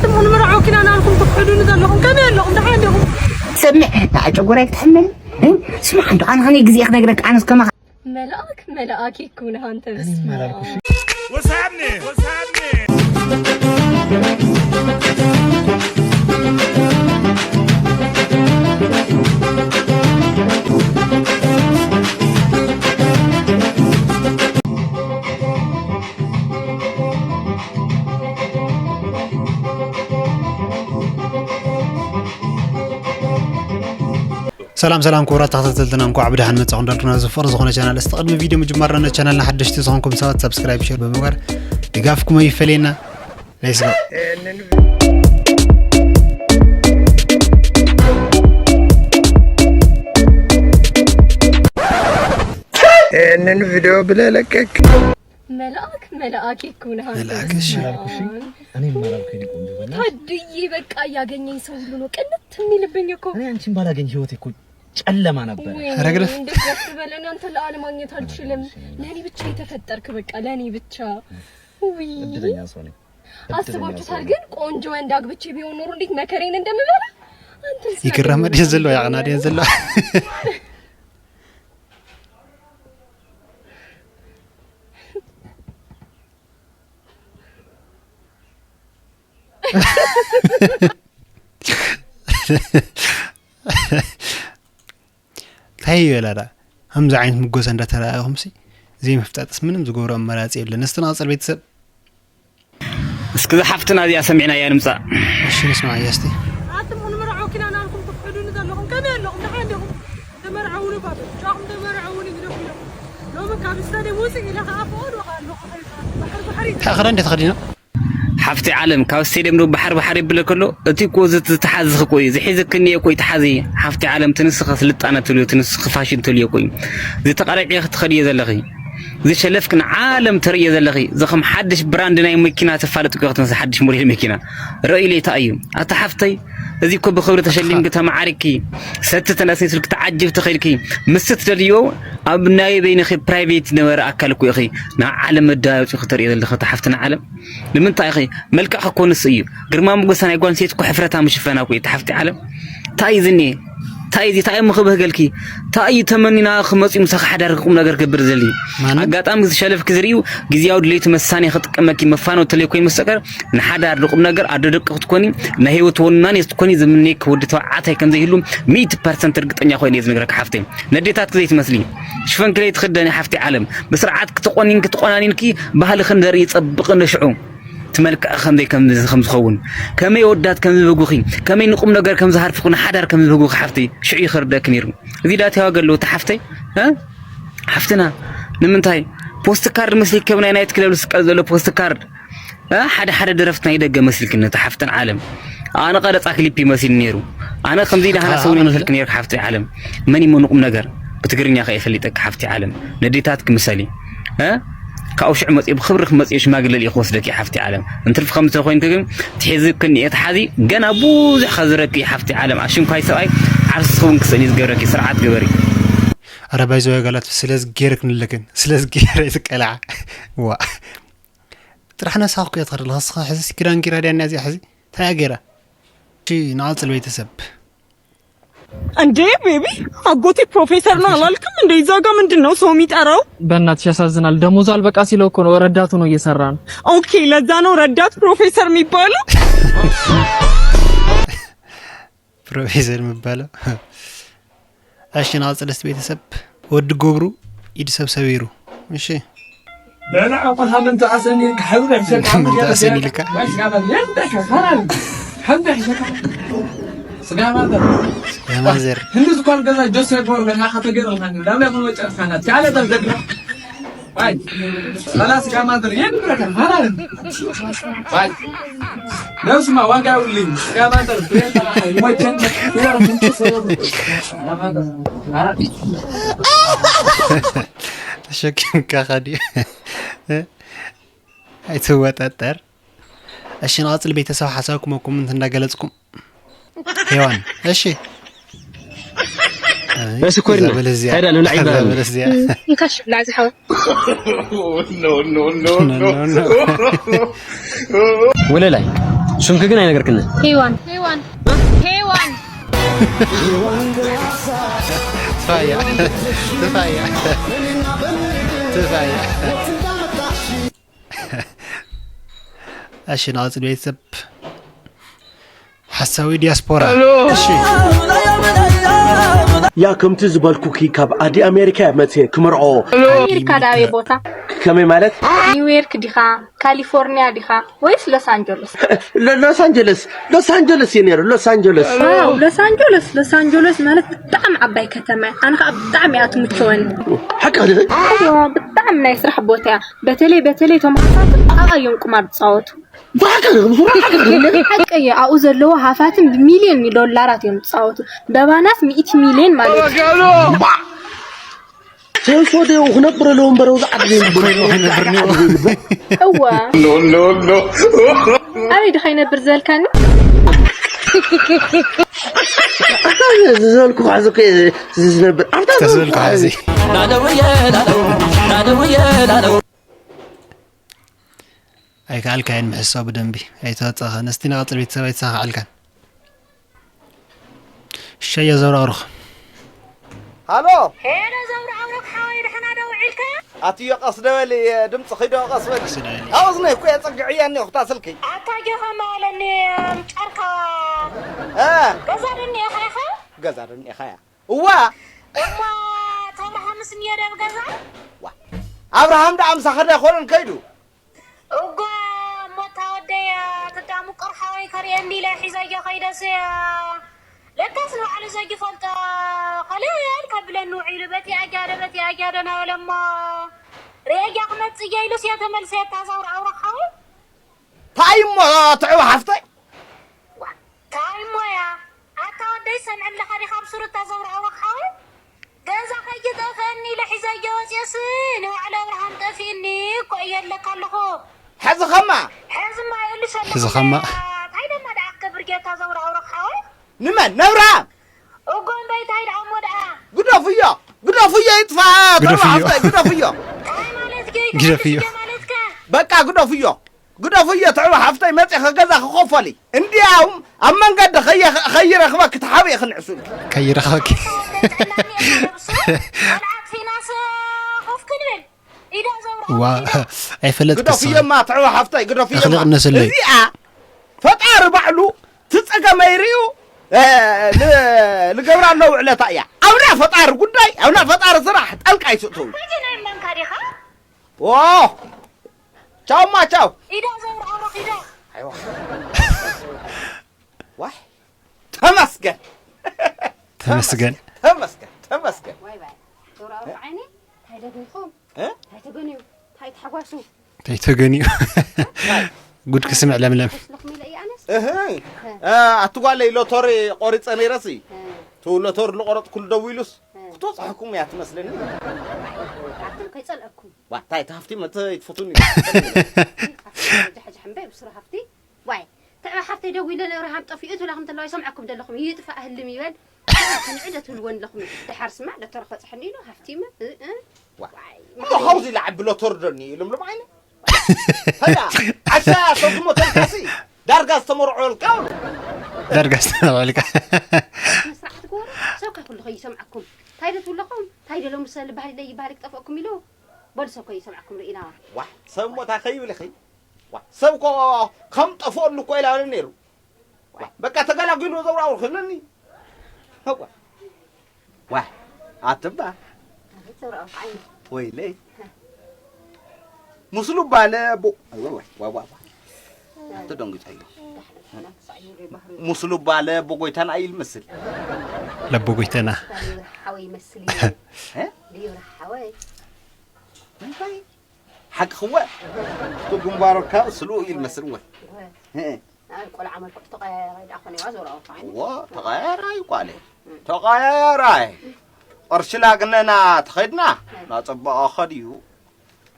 ትምኹን መርዓው ኪና ናልኩም ትፍሕዱኒ ዘለኹም ከመይ ኣለኹም? ደሓን ዲኹም? ስምዕ፣ ንዓ ጨጎራይ ክትሕመኒ? እ? ስማዕ፣ እንዶ ኣነ ከመይ ግዜ ክነግረካ፣ ኣነስ ከማኻ። መልኣክ መልኣክ ይኩን፣ ኣንተ በስመ ኣብ። What's happening? What's happening? ሰላም ሰላም ክቡራት ተኸታተልትና፣ እንኳዕ ብደሓን መጻኹም። ዳርኩና ዝፍቕር ዝኾነ ቻናል፣ እስቲ ቅድሚ ቪድዮ ምጅማርና ነቲ ቻናልና ሓደሽቲ ዝኾንኩም ሰባት ሳብስክራይብ፣ ሼር ብምግባር ድጋፍኩም ኣይፈለየና። Let's go። ይህንን ቪዲዮ ብለለቀክ። መልኣክ መልኣክ ይኩን፣ ሃንተ መልኣክ፣ እሺ። በስመ ኣብ። እኔ መልአኩ የኔ ቆንጆ በእናትሽ። ታድዬ፣ በቃ እያገኘኝ ሰው ሁሉ ነው ቅንት የሚልብኝ እኮ። እኔ አንቺን ባላገኝ ህይወቴ እኮ ጨለማ ነበር። ወይኔ፣ ኧረ ግደፍ። እንዴት ደስ በለን። አንተ ለአለ ማግኘት አልችልም። ለእኔ ብቻ የተፈጠርክ፣ በቃ ለእኔ ብቻ። ውይ። እድለኛ ሰው ነኝ። እድለኛ አስባችሁታል ሰው ነኝ። ግን ቆንጆ ወንድ አግብቼ ቢሆን ኖሮ እንዴት መከሬን እንደምበላ። አንተን ይግረም ስላገኘሁ ደስ ዘሎ፣ በጣም ያቅና ደስ ዘሎ። እንታይ ይበላ ደኣ? ከምዚ ዓይነት ምጎሳ እንዳተረኣኹምሲ ዘይምፍጣጥስ ምንም ዝገብሮ ኣማራጺ የለን። እስቲ ንቐጽል ቤተሰብ። እስኪ እዛ ሓፍትና እዚኣ ሰሚዕናያ ንምጻእ። እሺ፣ ንስማዓያ እስቲ። ኣቱም ንመርዓው ኪና ናልኩም ትፍሕዱኒ ዘለኹም ከመይ ኣለኹም? ደሓን ዲኹም? ተመርዓውኒ ባዶ፣ ብቻኹም ተመርዓውኒ ግደፉ ኢሎም። ሎሚ ካብ ስታድየም ውፅእ ኢለ ከዓ ፍቐዱ ከዓ ኣለኹ። ባሕሪ ባሕሪ። እንታይ ክዳን እንዴት ተኸዲና? ሓፍቲ ዓለም፣ ካብ ስቴድየም ዶ ባሕሪ ባሕሪ ይብለ ከሎ፣ እቲ እኮ ዝት-፣ ዝተሓዝኺ እኮ እዩ። ዝሒዝክኒ እኮ እዩ ተሓዚ። ሓፍቲ ዓለም፣ ትንስኺ ስልጣነ ትልዮ፣ ትንስኺ ፋሽን ትልዮ እኮ እዩ። ዝተቐርዐ ክትኸድዮ ዘለኺ። ዝሸለፍክ ንዓለም ተርእዮ ዘለኺ፣ እዚ ከም ሓድሽ ብራንድ ናይ መኪና ተፋልጥ እኮ ክትመስል፣ ሓድሽ ሞዴል መኪና። ርእይለይ እንታይ እዩ? ኣታ ሓፍተይ፣ እዚ እኮ ብኽብሪ ተሸሊምኪ፣ ተማዓሪኪ፣ ሰቲ ተነሲስልኪ፣ ተዓጅብ ተኸይልኪ፣ ምስ ትደልዮ ኣብ ናይ በይንኺ ፕራይቬት ነበረ ኣካል እኮ ኢኺ ንዓለም መዳያፂ ክተርእዮ ዘለኺ፣ ኣታ ሓፍቲ ንዓለም። ንምንታይ ኢኺ? መልክዕ እኮ ንሱ እዩ። ግርማ ሞገሳ ናይ ጓል ኣንስተይቲ እኮ ሕፍረታ ምሽፈና እኮ እዩ፣ ኣታ ሓፍቲ ዓለም። እንታይ እዩ ዝኒኤ? እንታይ እዩ እዚ? እንታይ እሞ ክብህገልኪ? እንታይ እዩ ተመኒና ክመፅኡ ምሳኺ ሓዳር ቁም ነገር ክገብር ዘሊ? ማንም? ኣጋጣሚ ዝሸለፍኪ ዝርእዩ ግዜያዊ ድሌቱ መሳኒ ክጥቀመኪ መፋነው ተለይ ኮይኑ መስተቀር ንሓዳር ንቁም ነገር ኣዶ ደቂ ክትኮኒ ናይ ህይወት ወናኒ ክትኮኒ ዝምነየኪ ወዲ ተባዕታይ ከም ዘይህሉ ሚእቲ ፐርሰንት እርግጠኛ ኮይነ እየ ዝነግረኪ ሓፍተይ። ነዴታትኪ ዘይትመስሊ። ሽፈንኪ ለይትኽደኒ ሓፍቲ ዓለም። ብስርዓት ክትቆኒንኪ ትቆናኒንኪ ባህልኺ ንደርኢ ይጸብቕ ንሽዑ። ትመልክዕ ከምዘይ ከም፣ ከም ዝኸውን፣ ከመይ ወዳት ከም ዝበጉኺ፣ ከመይ ንቁም ነገር ከም ዝሃርፍኹ፣ ንሓዳር ከም ዝበጉኺ ሓፍተይ፣ ሽዑ ይኸርደኪ ነይሩ። እዚ ዳት ያዋገ ኣለዎ፣ እቲ ሓፍተይ፣ እ? ሓፍትና፣ ንምንታይ? ፖስት ካርድ መስሊኪ፣ ከም ናይ ናይት ክለብ ዝስቀል ዘሎ ፖስት ካርድ፣ እ? ሓደ ሓደ ደረፍቲ ናይ ደገ መስልክኒ፣ እቲ ሓፍትን ዓለም። ኣነ ቀረጻ ክሊፕ ይመስል ነይሩ። ኣነ ከምዚ ኢለ ሃና ኣታ ሰውን ኣነ ይመስልክ ነይሩ፣ ሓፍቲ ዓለም። መን ይመኑ ቁም ነገር? ብትግርኛ ከ ይፈልጠክ ሓፍቲ ዓለም። ነዴታት ክምሰሊ። እ? ካብኡ ሽዑ መጽኡ ብኽብሪ ክመጽኡ ሽማግለ ልኢኹ ወስደክ ሓፍቲ ዓለም። እንትርፍ ከም ዝኾይንክ ግን ትሒዝክን እየ ትሓዚ። ገና ብዙሕ ከዝረክ ሓፍቲ ዓለም። ኣሽንኳይ ሰብኣይ ዓርሲ ክኸውን ክስእን እዩ ዝገብረክ። ስርዓት ግበሪ። ኣረ ባይዘ ጋላት ስለዚ ገይርክ ንለክን። ስለዚ ገይረ ትቀልዓ። ዋ። ጥራሕ ነሳኹ እያ ትኸድ ኣለኻ። እስኻ ሕዚ ክዳን ጌራ ድያ እዚኣ ሕዚ? እንታይ እያ ጌራ? እሺ፣ ንቐጽል ቤተሰብ። እንዴ ቤቢ፣ አጎቴ ፕሮፌሰር ነው አላልክም እንዴ? እዛ ጋ ምንድን ነው ሰው የሚጠራው? በእናትሽ ያሳዝናል። ደሞዙ አልበቃ ሲለው እኮ ነው ረዳት ሆኖ እየሰራ ነው። ኦኬ፣ ለዛ ነው ረዳት ፕሮፌሰር የሚባለው። ፕሮፌሰር የሚባለው። እሺ፣ ንቐጽል እስቲ ቤተሰብ። ወዲ ገብሩ ኢድ ሰብ ሰቢሩ። እሺ። ደህና ዕቁል ሃመንቱ ኣሰኒ ክሕብር ይሕሸካ። ሃመንቱ ኣሰኒ ኢልካ? ስጋ ማዘር። ስጋ ማዘር። ህንዲ ዝኾን ገዛ ጆስ ያግባሩ ለካ ከተገር ለካ። ዳም ያኹን ወጨት ካናት። ያለ ተዘግና። ባይ። ሰላ ስጋ ማዘር። የን ብረካ። ሃላል። ባይ። ነብስማ ዋጋ ይውልኝ። ስጋ ማዘር። ብሬታ ይሞቸን። ተሸኪምካ ካዲ። ኣይትወጠጠር። እሺ፣ ንቐጽል ቤተሰብ ሓሳብኩም ኣብ ኮመንት እንዳገለጽኩም። ሄዋን፣ እሺ። እሺ፣ ኮይርና። እዛ በለዚያ። ታዲያ ንብላዕ እዛ ይበላል። በለዚያ። እንካሽ ብላዕ ዝሓወ። ኖ፣ ኖ፣ ኖ፣ ኖ፣ ኖ። ኖ። ወለላይ፣ ስምኪ ግን ኣይነገርክንን። ሄዋን። ሄዋን። ሄዋን። ትፋያ ትፋያ ትፋያ። እሺ፣ ንቐጽል ቤተሰብ ሓሳዊ ዲያስፖራ። እሺ፣ ያ ከምቲ ዝበልኩኪ ካብ ኣዲ ኣሜሪካ እየ መፅየ ክምርዖ። ኣሜሪካ ዳበይ ቦታ? ከመይ ማለት? ኒውዮርክ ዲኻ? ካሊፎርኒያ ዲኻ? ወይስ ሎስ ኣንጀለስ? ሎስ ኣንጀለስ፣ ሎስ ኣንጀለስ እየ ነይሩ። ሎስ ኣንጀለስ። ዋው፣ ሎስ ኣንጀለስ። ሎስ ኣንጀለስ ማለት ብጣዕሚ ዓባይ ከተማ እያ። ኣነ ከዓ ብጣዕሚ እያ ትምቸወኒ። ሓቂ ዲኺ? እዋ፣ ብጣዕሚ ናይ ስራሕ ቦታ እያ። በተለይ በተለይ እቶም ሃፋትም ኣብኣ እዮም ቁማር ዝፃወቱ። ሓቂ እዩ። ኣብኡ ዘለዉ ሃፋትም ብሚልዮን ዶላራት እዮም ዝፃወቱ። በባናስ ሚእቲ ሚልዮን ማለት እዩ። ሴንሶ ዶ ክነብር ኣለዎ እምበር ኣብዚ ዓዲ ዘይንብር እዋ። ኣበይ ድኻ ይነብር ዝበልካኒ? ዝበልኩ ዝነብር ኣብታ ተዝበልኩ ሓዚ ኣይከኣልካየን ምሕሳው ብደንቢ ኣይተወፀኸን። እስቲ ንቐፅል ቤተሰብ ኣይተሳኻዓልካን። ሸየ ዘብራብሩኽ ሃሎ ሄሎ ዘብራብሩኽ ሓወይ ድሕና ዶ ውዒልካ? ኣትዮ ቀስ ደበሊ ድምፂ ኺዶ ቀስ በሊ ቀስ ደበሊ። ኣብ እዝነይ እኮ የፀግዕያ እኒኦ ክታ ስልኪ ኣታ ጆኻ ማለኒ ጨርካ እ ገዛ ድኒኤኻ ኢኻ? ገዛ ድኒኤኻ እያ እዋ እሞ ተምሃ ምስ እኒኦ ደብ ገዛ? ዋ ኣብርሃም ደኣ ምሳኸ ዶ ኣይኮነን ከይዱ እጓ እሞ እታ ወደይ ትዳ ምቁር ሓወይ ከርእየኒ ኢለ ሒዘዮ ከይደስ ለካስ ንባዕሉ ዘይፈልጦ ከልል ከብለኒ ውዒሉ በቲ ኣጃደ በቲ ኣጃደ ናበለ እሞ ርእየያ ክመጽእ እየ ኢሉስ እየ ተመልሰ እታ ዘውርዓውሮ ሓወይ ታይ እሞ ትዕዋ ሓፍተይ ታይ እሞ እያ ኣታ ወደይ ሰምዕ ኣለኻ ዲኻ ብስሩ እታ ዘውርዓውሮ ሓወይ ገዛ ከይጠፍአኒ ኢለ ሒዘዮ ወፅየስ ንባዕሉ ኣብርሃም ጠፊእኒ እኮ እየ ኣለካ ኣለኹ ሕዚ ኸማ ሕዝማ የሉ ሸሎ ሕዚ ኸማ። ታይ ደማ ደኣ ክገብር ጌታ ዘውርዓውሮ ሓወይ ንመን ነብርሃም እጎ እምበይ ታይ ደኣ እሞ ደኣ ግደፍዮ ግደፍዮ ይጥፋ ግደፍዮ። ተባዕታይ ግደፍዮ ታይ ማለት ጌ ግደፍዮ። ማለትከ በቃ ግደፍዮ ግደፍዮ ትዕዋ ሓፍተይ መፂኸ ገዛ ክኸፈሊ እንዲያውም ኣብ መንገዲ ኸይረኽበ ክትሓብየ ክንዕሱል ከይረኸበኪ ጥዕናኒ እየ ነብሱ ቆልዓ ፊናስ ኮፍ ክንብል ኢዳ ዘውርዓ ዋ ኣይፈለጥክስ ግደፍዮማ ትዕዋ ሓፍተይ ግደፍዮማ እኽሊ ቅነስለይ። እዚኣ ፈጣሪ ባዕሉ ትፀገመይ ርእዩ እ፣ ል- ልገብራ ኣለዉ ዕለታ እያ ኣብና ፈጣሪ ጉዳይ ኣብና ፈጣሪ ስራሕ ጠልቃ ይስእተው ከይተ ናይ መንካ ዲኻ ኦ ቻውማ ቻው ኢዳ ዘውርዓ ረኺዳ ዋይ ተመስገን ተመስገን ተመስገን ተመስገን ዋይ ዋይ ዞራዊ ዓይኒ እንታይ ደገይኹም እ? እንታይ ተገንዩ እንታይ ተሓጓሱ እንታይ ተገንዩ ጉድ ክስምዕ ለምለም ስልኽሚ ኢለ እየ ኣነስ እህ እ፣ ኣቲ ጓለይ ሎቶሪ ቆሪፀ ነይረሲ እቲ ሎቶሪ ዝቆረፅኩሉ ደዊሉስ ክትበፅሐኩም እያ ትመስለኒ ኣቱም ከይፀልአኩም ዋታይ እቲ ሃፍቲ መተ ይትፈቱኒ ጃሕጃሕ እምበይ ብስሩ ሃፍቲ ዋይ ትዕባ ሓፍተይ ደው ኢለ ነብረ ሃም ጠፊኡ ትብላ ከም ተለዋ ይሰምዐኩም ደለኹም ይጥፋእ ህልም ይበል ንዕደ ትብልወን ኣለኹም ድሓር ስማዕ ዶክተር ክበፅሐኒ ኢሉ ሃፍቲመ እሞ ካብዚ ለዓቢ ሎተሪ ዶኒ ኢሉም ልም ዓይነ ሀያ ዓሻ ሰጉሞ ተልካሲ ዳርጋ ዝተመርዖልካ ዳርጋ ዝተመርዖልካ ስርዓት ግበሩ ሰብካ ኩሉ ከይሰምዐኩም እንታይ ዶ ትብለኹም እንታይ ዶ ሎምሰ ልባህሊ ለይ ባህሊ ክጠፍአኩም ኢሉ በሉ ሰብ ከይሰምዐኩም ርኢና ዋ ሰብ ሞታ ከይብል ኺ ዋ ሰብ ኮ ከም ጠፍኦሉ እኮ ኢላ ነይሩ በቃ ተገላጊሉ ዘውራውር ክብለኒ ዋ ኣትባ ወይለይ ምስሉ ባለ ተደንግጸ እዩ ምስሉ ባለ ቦጎይታና እዩ ልመስል ለቦጎይተና ሓወይ ይመስል እዩ ድዩ ሓወይ እንታይ ሓቂ ክወ እቲ ግንባሮካ ስልኡ እዩ ልመስል ወ ቆልዓ መልክዑ ተቐያያራይ ደኣ ኮነ ዋ ዞርኦ ዋ ተቐያያራይ ቋለ ተቐያያራይ ቅርሺ ላግነና ተኸድና ናፀበቐ ኸድዩ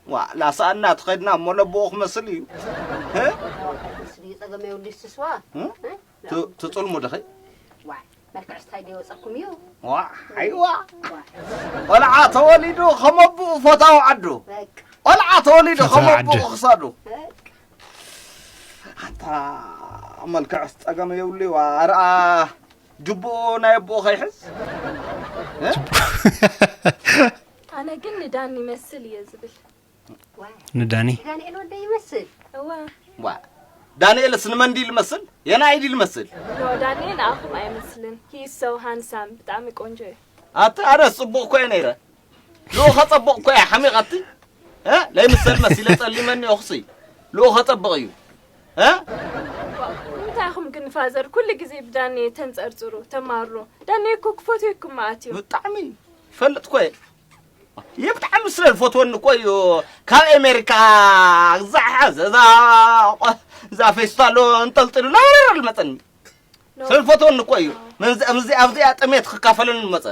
ዋ ላሰኣና ተኸድና እሞ ለብኡ ክመስል እዩ ጸገመ የብሉ ስስዋ ትፅልሙ ድኸይ መልክዕስ እንታይ ደይወፀኩም እዩ ዋ ዓይዋ ቆልዓ ተወሊዱ ከመብኡ ፈታዊ ዓዱ ቆልዓ ተወሊዱ ከመብኡ ክሳዱ ኣንታ መልክዕስ ጸገም የብሉ እዩ። ኣረኣ ጅቡኡ ናይ ኣቦኡ ከይሕዝ። እ? ኣነ ግን ንዳኒ ይመስል እየ ዝብል። ንዳኒ ዳንኤል ወደይ ይመስል። እዋ ዋ ዳንኤልስ ንመን ድዩ ልመስል? የናይ ድዩ ልመስል? ኖ ዳኒ ንኣኹም ኣይመስልን። He is so handsome፣ ብጣዕሚ ቆንጆ እዩ። ኣቲ ኣነ ጽቡቕ እኮ እየ ነይረ። ልኡኸ ጸቡቕ እኮ እየ ሓሚቐቲ። እ? ለይምሰል መሲለ ጸሊመኒ እኹሲ። ልኡኸ ጸቡቕ እዩ። እ? እንታይ ኢኹም ግን ፋዘር ኩሉ ግዜ ብዳኒ ተንጸርጽሩ ተማርሩ? ዳኒ እኮ ክፈትየኩም ማለት እዩ። ብጣዕሚ ይፈልጥ እኮ እየ። ይህ ብጣዕሚ ስለ ዝፈትወኒ እኮ እዩ። ካብ ኣሜሪካ ግዛዕ ሓዘ እዛ እዛ ፌስታሎ እንጠልጥሉ ናበረር ልመፀኒ። ስለ ዝፈትወኒ እኮ እዩ። ምዚ ኣብዚኣ ጥሜት ክካፈለኒ ዝመፀ።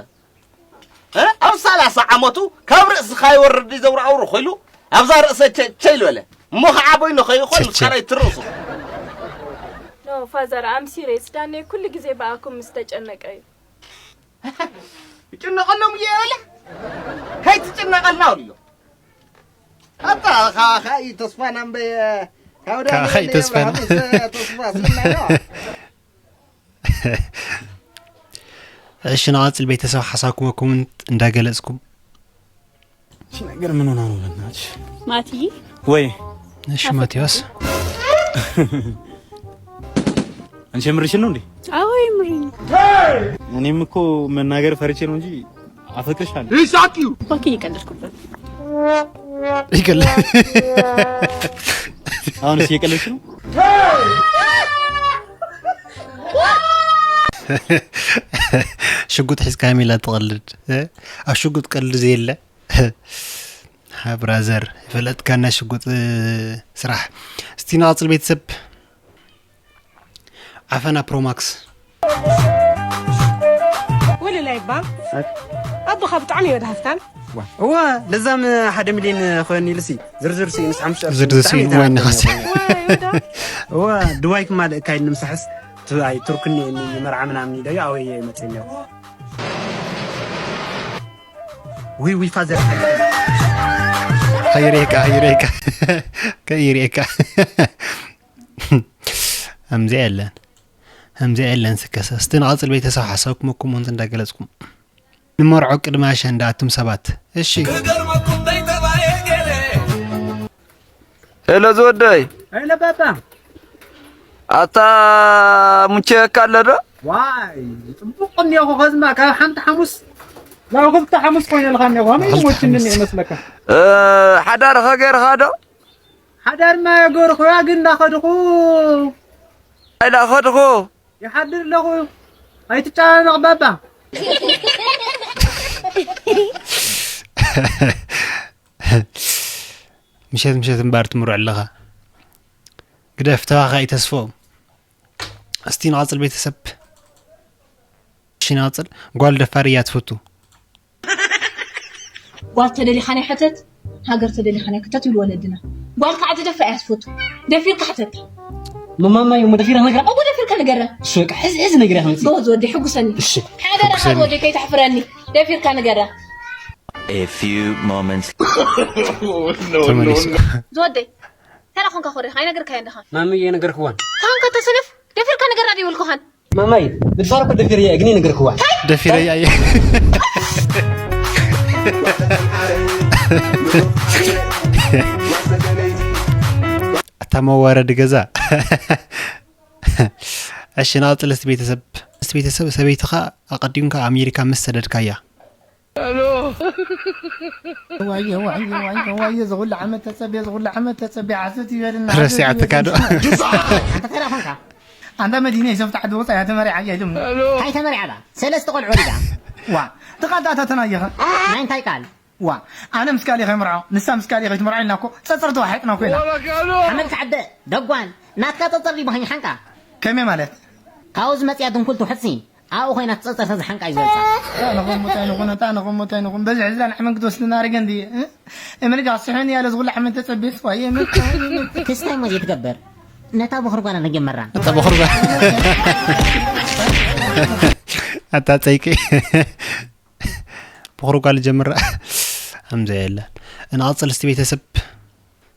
እ? ኣብ ሰላሳ ዓመቱ ካብ ርእስኻ ይወርድ ዘውራውሩ ኮይሉ ኣብዛ ርእሰ ቸ- ቸይል በለ እሞ ከዓ በይኑ ከይኾን ቸ- ቸ- ካልኣይ ትርእሱ። ኖ ፋዘር ኣም ሲሪየስ። ዳኒ ኩሉ ግዜ ብኣኩም ምስ ተጨነቀ እዩ። ይጭነቀሎም እየ በለ ከይትጭነቀልና ውልዮ ኣታ ካኻይ ተስፋ ናምበየ ካብ ካኻይ ተስፋ ና- ተስፋ ስናዮ እሺ ንቐፅል ቤተሰብ ሓሳብኩም ኮመንት እንዳገለፅኩም እቺ ነገር ምን ሆና ነው በእናትሽ? ማቲ ወይ እሺ ማቴዎስ አንቺ የምርሽን ነው እንዴ? አዎ የምሬን። እኔም እኮ መናገር ፈርቼ ነው እንጂ አፈቅርሻለሁ። ወኪ እየቀለድኩበት። ይገለ አሁን እሺ እየቀለድሽ ነው? ሽጉጥ ሒዝካ ሚላ ትቐልድ እ? ኣብ ሽጉጥ ቀልዲ ዘየለ ብራዘር የፈለጥካና ሽጉጥ እ፣ ስራሕ እስቲ ንቐፅል ቤተሰብ ዓፈና ፕሮማክስ ወለላይ እባ ኣቦኻ ብጣዕሚ እዩ ወድሃፍታን እዋ ለዛም ሓደ ሚልዮን ክኾን ኢሉሲ ዝርዝር ሲ ምስ ሓሙሽተ ቅርሺ ዝርዝር ሲ ብጣዕሚ ዋና ተናደድኩ። ኸሲ ወይ ወዳ እዋ ድዋይ ክማልእ ካይድ ንምሳሕስ ትብኣይ ቱርክኒ እኒ መርዓ ምናምን ኢለ ኣወየ መፅእኒ ውይ ውይ ፋዘር ከይሬካ ከይሬካ ከይሬካ ከምዚኣ የለን ከምዚኣ የለን ስከሰ እስቲ ንቐፅል ቤተሰብ ሓሳብኩም ኮመንት እንዳገለፅኩም ንመርዖ ቅድሚ ኣሸንዳ ኣቱም ሰባት እሺ ሄሎ ዝወደይ ሄሎ ባባ ኣታ ሙቸካ ኣሎ ዶ ዋይ ጽቡቕ እኒኦኹ ከዝማ ካብ ሓንቲ ሓሙስ ናብ ክልተ ሓሙስ ኮይነ ልካ እኒኦኹ ከመይ ሞችኒ እኒኦ መስለካ እ፣ ሓዳር ኸገርኻ ዶ ሓዳርማ የገርኹያ ግን እንዳኸድኹ ኣይዳ ኸድኹ ይሓድር ኣለኹ ኣይትጨናነቕ ባባ ምሸት ምሸት እምበር ትምርዖ ኣለኻ ግደፍ ተባኻኢ ተስፎም እስቲ ንቐፅል ቤተሰብ እሺ ንቐፅል ጓል ደፋር እያ ትፈቱ ጓል ተደሊኻ ናይ ሕተት ሃገር ተደሊኻ ናይ ክተት ይብሉ ወለድና ጓል ከዓ ትደፍር እያ ትፈቱ ደፊርካ ሕተታ መማማ እዩ ደፊራ ነግራ እሞ ደፊርካ ንገራ እሱ በቃ ሕዚ ሕዚ ነግራ ከመፅእ ጎበዝ ወዲ ሕጉሰኒ እሺ ሓደራ ካብ ወዲ ከይተሕፍረኒ ደፊርካ ንገራ A few moments ተመሊሱ ዝወደይ ተራ ኮንካ ኮሪኻ ኣይነገርካዮ ኣለኻ ማሚ የነገርክዋን ካንካ ተሰለፍ ደፊርካ ንገራ ዲብልኩኻን ማማይ ንድፋር እኮ ደፊር እየ ግን የነገርክዋ ደፊረ እያ ኣታ መዋረዲ ገዛ እሺ ንቐፅል እስቲ ቤተሰብ እስቲ ቤተሰብ ሰበይትኻ ኣቐዲምካ ኣሜሪካ ምስ ሰደድካያ ዋየ ዋየ ዋየ ዋየ ዝኹሉ ዓመት ተጸብየ ዝኹሉ ዓመት ተጸብየ ዓሰት ይበልና ረሲዓትካ ዶ ኣንተ ተራ ኾንካ ኣንታ መዲነ ይሰፍታ ዓዲ ወፃ እያ ተመሪዓ እያ ኢሎም እንታይ ተመሪዓ ዳ ሰለስተ ቆልዑ ወሊዳ ዋ ትቓልጣታ ተናየኸ ናይ እንታይ ቃል ዋ ኣነ ምስ ካልእ ከይምርዖ ንሳ ምስ ካልእ ከይትምርዖ ኢልና እኮ ፀፀር ተዋሒጥና እኮ ኢና ሓመድ ክዓደ ደጓል ናትካ ፀፀር ዲባኸኝ ሓንቃ ከመይ ማለት ካብኡ ዝመፅያ ድንኩል ትውሕጥሲ ኣብኡ ኮይና ትፀፀር ተዝሓንቃ እዩ ዝበልካ ነኹም እንታይ ንኹን እታ ነኹም እንታይ ንኹን በዚ ሕዚ ላን ሕመን ክትወስድና ርገን ድየ እምልጋ ስሕን ያለ ዝኹሉ ሕመን ተፀቢስ ዋየ ክስታይ ሞ ዘይትገብር ነታ በኽሪ ጓላ ነጀመራ ኣታ በኽሪ ጓላ ኣታ ፀይቂ በኽሪ ጓል ጀምራ ከምዚ የለን እንቐፅል እስቲ ቤተሰብ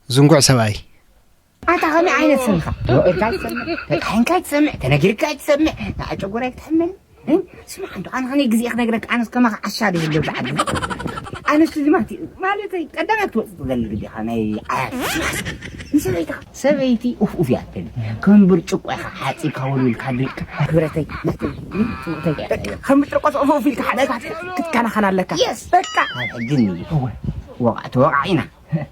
ዝንጉዕ ሰብኣይ ኣታ ከመይ ዓይነት ሰብ ኢኻ? ተወቂልካ ኣይትሰምዕ፣ ተጣሒንካ ኣይትሰምዕ፣ ተነጊርካ ኣይትሰምዕ፣ ንዓ ጨጎራ ኣይትሕመን። እ? ስማዕ፣ እንዶ ኣነ ከመይ ግዜ ክነግረካ፣ ኣነስ ከማኻ ዓሻ ዶ ይህሉ ብዓዲ? ኣነስ ድማ እቲ፣ ማለተይ፣ ቀዳማይ ክትወጽእ ትደሊ ግዴኻ ናይ ዓያት። ንሰበይትኻ፣ ሰበይቲ ኡፍ ኡፍ እያ ትደሊ። ከም ብርጭቆ ኢኻ ሓጺብካ ወልዊልካ ድሪቕካ፣ ክብረተይ፣ ናተይ፣ ጽቡቕተይ። ከም ብርጭቆ ኡፍ ኡፍ ኢልካ ሓጺብካ ክትከናኸን ኣለካ። የስ። በቃ። ኣብ ሕጂ እንድዩ። እወ። ወቓዕ ተወቓዒና።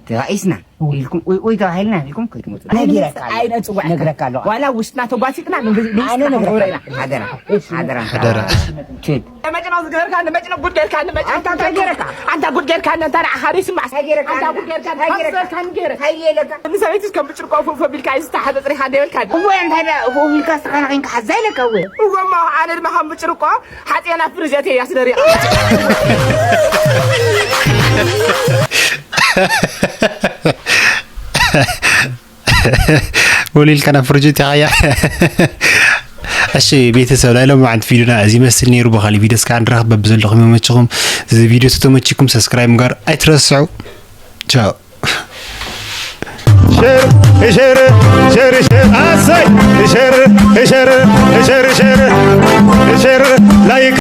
ተባኢስና ኢልኩም ወይ፣ ወይ ተባሂልና ኢልኩም ከይትመጹ። ነጊረካ ኣለኹ። ኣይነጽዋዕካ። ነግረካ ኣለኹ። ዋላ ውሽጥና ተጓሲጥና ንግዚ-፣ ንውሽጥና ኣነ ነግረካ ክንጎረና። ኣለኹ። ሓደራ። ሓደራ። ሓደራ። ሓደራ። ችድ። መጭኖ ዝገበርካ ንመጭኖ ጉድ ጌርካ ንመጭኖ ኣንታ እንታይ ጌረካ? ኣንታ ጉድ ጌርካ ኣንታ ንዓኻ ዶ ይስማዕ? እንታይ ጌረካ? ኣንታ ጉድ ጌርካ እንታይ ጌረካ? ሓሰብካ ንገረ። እንታይ ጌረካ? ንሰበይትስ ከም ብጭርቆ ፉፍ ቢልካ እዩ ዝተሓዘ ጽሪኻ እንደ በልካ። እወ እንታይ ደ ፉፍ ቢልካ ስተኻናኺንካ ሓዛ ኢለካ እወ። እወ እሞ ኣነ ድማ ከም ብጭርቆ ሓጺና ፍርጀት እያ ስደሪያ። ወሊልካ ናብ ፍርጅት ኢኻያ። እሺ ቤተሰብ፣ ናይ ሎማዓንቲ ቪዲዮና እዚ ይመስል ነይሩ። ብኻሊእ ቪዲዮ እስካዕ ንራኸብ። በብዘለኹም ይመችኹም። እዚ ቪዲዮ ተተመችኩም ሰብስክራይብ ምግባር ኣይትረስዑ። ቻው። ሸር፣ ሸር፣ ሸር፣ ሸር፣ ኣሰይ! ሸር፣ ሸር፣ ሸር፣ ሸር፣ ሸር፣ ላይክ